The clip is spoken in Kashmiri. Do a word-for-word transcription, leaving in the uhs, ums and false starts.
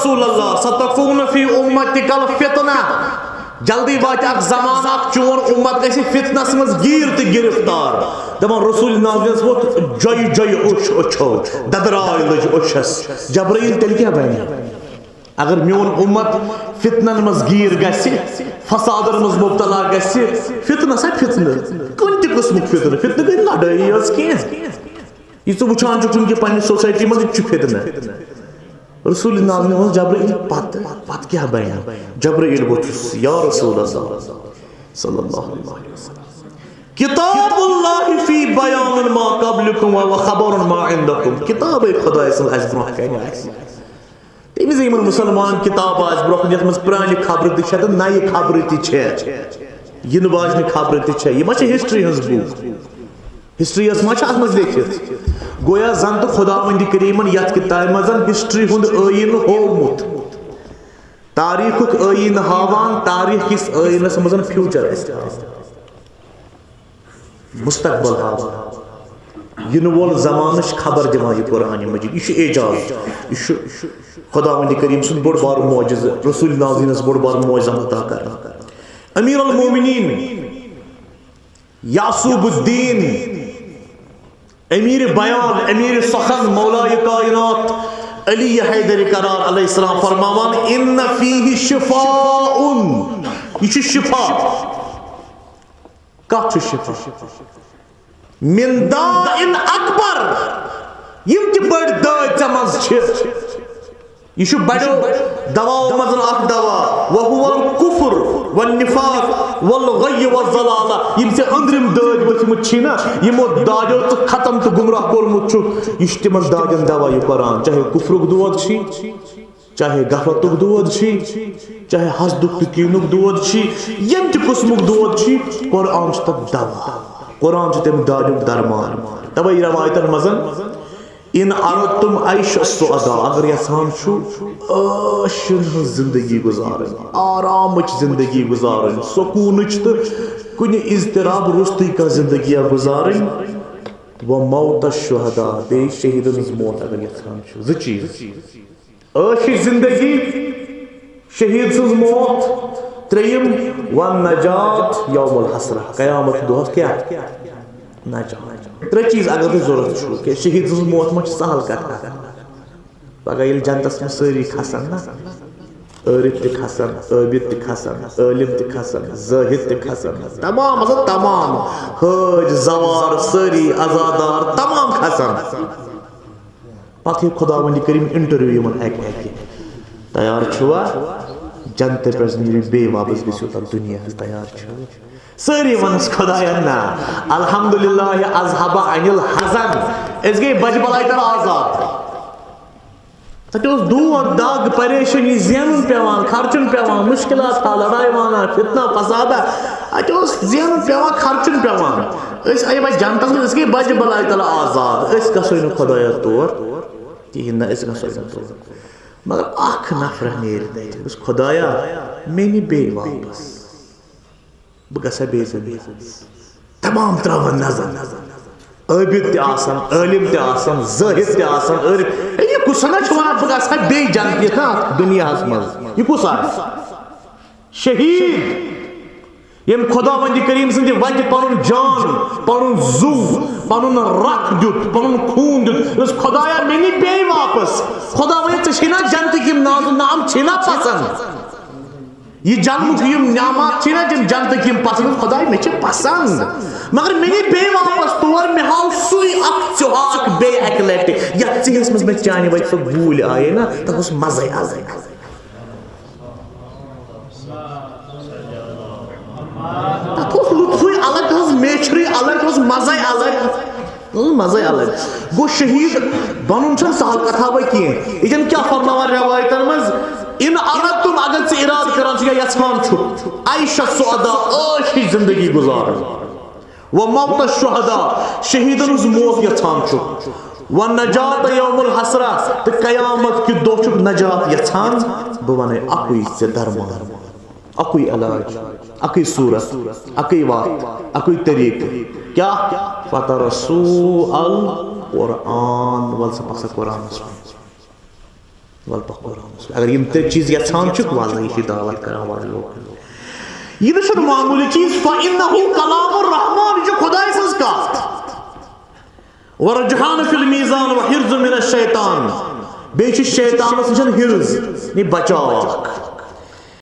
رسول اللہ، ستکون فی امتک الفتنہ، جلدی واتہِ اکھ زمانہٕ، اکھ چون امت گژھِ فتنس منٛز گیٖر تہٕ گرفتار۔ دپان رسول نازنس ووت جۄیہِ جۄیہِ اوٚش أچھو، ددراے لٔج أچھس۔ جبرائیل، تیٚلہِ کیٛاہ بنہِ؟ اگر میون امت فتنن منٛز گیٖر گژھِ، فسادن منٛز مبتلا گژھِ، فتنہٕ سا فتنہٕ، کُنہِ تہِ قٕسمُک فتنہٕ، فتنہٕ گٔے لڑٲیی یٲژ کینٛہہ۔ یہِ ژٕ وٕچھان چھُکھ وٕنکہِ پننہِ سوسایٹی منٛز، یہِ تہِ چھُ فتنہٕ۔ رسول نازنہِ ووٚنُس، جبرائیل، پتہٕ، پتہٕ کیٛاہ بنہِ؟ جبرائیل ووٚتھُس، یا رسول اللہ صلی اللہ علیہ وسلم، کتاب اللہ فی بیان ما قبلکم و خبر ما عندکم۔ کتابے خدای سٕنٛز اَسہِ برونٛہہ کنہِ آسہِ۔ تٔمِس یِمن مسلمان کتاب آسہِ برونٛہہ کُن، یتھ منٛز پرٛانہِ خبرٕ تہِ چھےٚ تہٕ نَیہِ خبرٕ تہِ چھےٚ۔ یِنہٕ واجنہِ خبرٕ تہِ چھےٚ۔ یہِ ما چھےٚ ہسٹری ہٕنٛز بُک؟ ہسٹری یس ما چھِ اتھ منٛز لیکھِتھ؟ گویا زن تہٕ خداوندِ کریمن یتھ کتابہِ منٛز ہسٹری ہُنٛد ٲیٖنہٕ ہوومُت۔ تاریخُک ٲیٖنہٕ ہاوان، تاریخ کِس ٲیٖنس منٛز فیوچر اَسہِ ہاوان۔ مستقبل ہاوان۔ یِنہٕ وول زمانہٕ چھِ خبر دِوان یہِ قرآن مجید۔ یہِ چھُ اعجاز۔ یہِ چھُ خداوندِ کریم سُنٛد بوٚڑ بارٕ معجزٕ، رسول نازنینس بوٚڑ بارٕ معجزٕ عطا کران۔ امیر المومنین، یعصوب الدین، امیر بیان، امیر سخن، مولای کائنات، علی حیدر قرار علیہ السلام فرماوان، ان فیہ شفاء، یہِ چھُ شفا۔ کتھ چھُ شفا؟ من داء اکبر، یِم تہِ بٔڑۍ دٲدۍ ژےٚ منٛز چھِ، یہِ چھُ بڑیو دواو منٛز اکھ دوا، وہو الکفر والنفاق والغی والضلالہ۔ یِم ژےٚ أنٛدرِم دٲدۍ ؤتھمٕتۍ چھی نا، یِمو دادیو ژٕ ختم تہٕ گمراہ کوٚرمُت چھُکھ، یہِ چھُ تِمن دادٮ۪ن دوا یہِ قرآن۔ چاہے کفرُک دود چھی، چاہے غفلتُک دود چھی، چاہے حسدُک تہٕ کینُک دود چھی، ییٚمہِ تہِ قٕسمُک دود چھی، قرآن چھُ تتھ دوا۔ قرآن چھُ تمہِ دادیُک درمان۔ توے روایتن منٛز، ان اردتم عیش السعداء، اگر یژھان چھُ عٲشن ہٕنٛز زندگی گزارٕنۍ، آرامٕچ زندگی گزارٕنۍ، سکوٗنٕچ تہٕ کُنہِ اضطراب روٚستُے کانٛہہ زندگی گزارٕنۍ، و موت الشہداء، بیٚیہِ شہیدن ہٕنٛز موت اگر یژھان چھُ، زٕ چیٖز۔ عٲشِچ زندگی، شہید سٕنٛز موت، ترٛیٚیِم، والنجات یوم الحسرہ، قیامت دۄہس کیٛاہ؟ نجات۔ ترٛےٚ چیٖز اگر تۄہہِ ضروٗرت چھُو، کیٛازِ شہید سٕنٛز موت ما چھِ سہل کتھا؟ پگاہ ییٚلہِ جنتس منٛز سٲری کھسن نا، عٲرف تہِ کھسن، عٲبد تہِ کھسن، عٲلم تہِ کھسن، زٲہد تہِ کھسن، تمام، مطلب تمام، حٲج، زوار، سٲری عزادار، تمام کھسن۔ پتہٕ ہیٚکہِ خداوندِ کریم انٹرویو یِمن اکہِ اکہِ۔ تیار چھِوا؟ جنتہٕ پٮ۪ٹھ نیٖرِو بیٚیہِ واپس، گٔژھِو تتھ دُنیاہس۔ تیار چھِوا؟ سٲری ونس، خدایا نا، الحمدللہ اذہب عن الحزن، أسۍ گٔے بجہِ بلاے تل آزاد۔ تتہِ اوس دود، دگ، پریشٲنی، زینُن پٮ۪وان، خرچُن پٮ۪وان، مشکلات، لڑایہِ وانا، فتنہ، فسادہ۔ اتہِ اوس زینُن پٮ۪وان، خرچُن پٮ۪وان۔ أسۍ آیہِ وۄنۍ جنتس منٛز، أسۍ گٔے بجہِ بلاے تل آزاد۔ أسۍ گژھو نہٕ خدایا تور کِہیٖنۍ، نہ، أسۍ گژھو نہٕ تور۔ مگر اکھ نفر نیرِ تتہِ، دوٚپُس، خدایا، مےٚ نہِ بیٚیہِ واپس، بہٕ گژھٕ ہا بیٚیہِ دُنیاہس۔ تمام تراوان نظر، عٲبد تہِ آسان، عٲلم تہِ آسان، زٲہد تہِ آسان، عٲرف۔ ہے، یہِ کُس ہنا چھُ ونان بہٕ گژھٕ ہا بیٚیہِ جنت یتھ نا اتھ دُنیاہس منٛز؟ یہِ کُس آسہِ؟ شہید، ییٚمۍ خداوندِ کریم سٕنٛدِ وتہِ پنُن جان، پنُن زُو، پنُن رکھ دیُت، پنُن خوٗن دیُت۔ دوٚپُس، خدایا، مےٚ نہِ بیٚیہِ واپس۔ خدا ونہِ، ژےٚ چھے نا جنتٕکۍ یِم نازٕ نعم چھے نا پسند؟ یہِ جنمُک یِم نعمات چھِ نا، تِم جنتٕکۍ یِم پسند، خداے، مےٚ چھِ پسند، مگر مےٚ نہِ بیٚیہِ واپس تور، مےٚ ہاو سُے اکھ ژِہاکھ بیٚیہِ اکہِ لٹہِ، یتھ ژِہِس منٛز مےٚ چانہِ وجہ سۭتۍ گوٗلۍ آیے نا، تتھ اوس مزے الگ۔ تتھ اوس لطفٕے الگ، تتھ اوس میچھرٕے الگ، تتھ اوس مزے الگ۔ اۭں، مزے الگ۔ گوٚو، شہید بنُن چھُنہٕ سہل کتھا وۄنۍ کینٛہہ۔ ییٚتٮ۪ن کیٛاہ فرماوان رٮ۪وایتن منٛز، ان اردتم، اگر ژٕ ارادٕ کران چھُکھ یا یژھان چھُکھ، عیش السعداء، عٲشٕچ زندگی گُزارٕنۍ، و موت الشہداء، شہیدن ہٕنٛز موت یژھان چھُکھ، و نجات یوم الحسرہ، تہٕ قیامت کہِ دۄہ چھُکھ نجات یژھان، بہٕ ونے اکُے ژےٚ درمان۔ اکُے علاج، اکُے صورت، اکُے وتھ، اکُے طریقہٕ۔ کیٛاہ؟ فترسو القرآن، ول سا پکھ سا قرآنس کُن۔ وَلہٕ پَکھ قرآنَس پٮ۪ٹھ۔ اگر یِم ترٛےٚ چیٖز یَژھان چھِکھ، وَلہٕ یہِ چھِ دعوت کران، وَلہٕ لوٗکھ۔ یہِ نہٕ چھُنہٕ معموٗلی چیٖز، فَإِنَّهُ كَلَامُ الرَّحْمَٰنِ، یہِ چھِ خۄداے سٕنٛز کَتھ۔ وَرُجْحَانٌ فِي الْمِيزَانِ وَحِرْزٌ مِنَ الشَّيْطَانِ، بیٚیہِ چھُ شیطانَس نِش حِرز، یعنی بچاو اکھ۔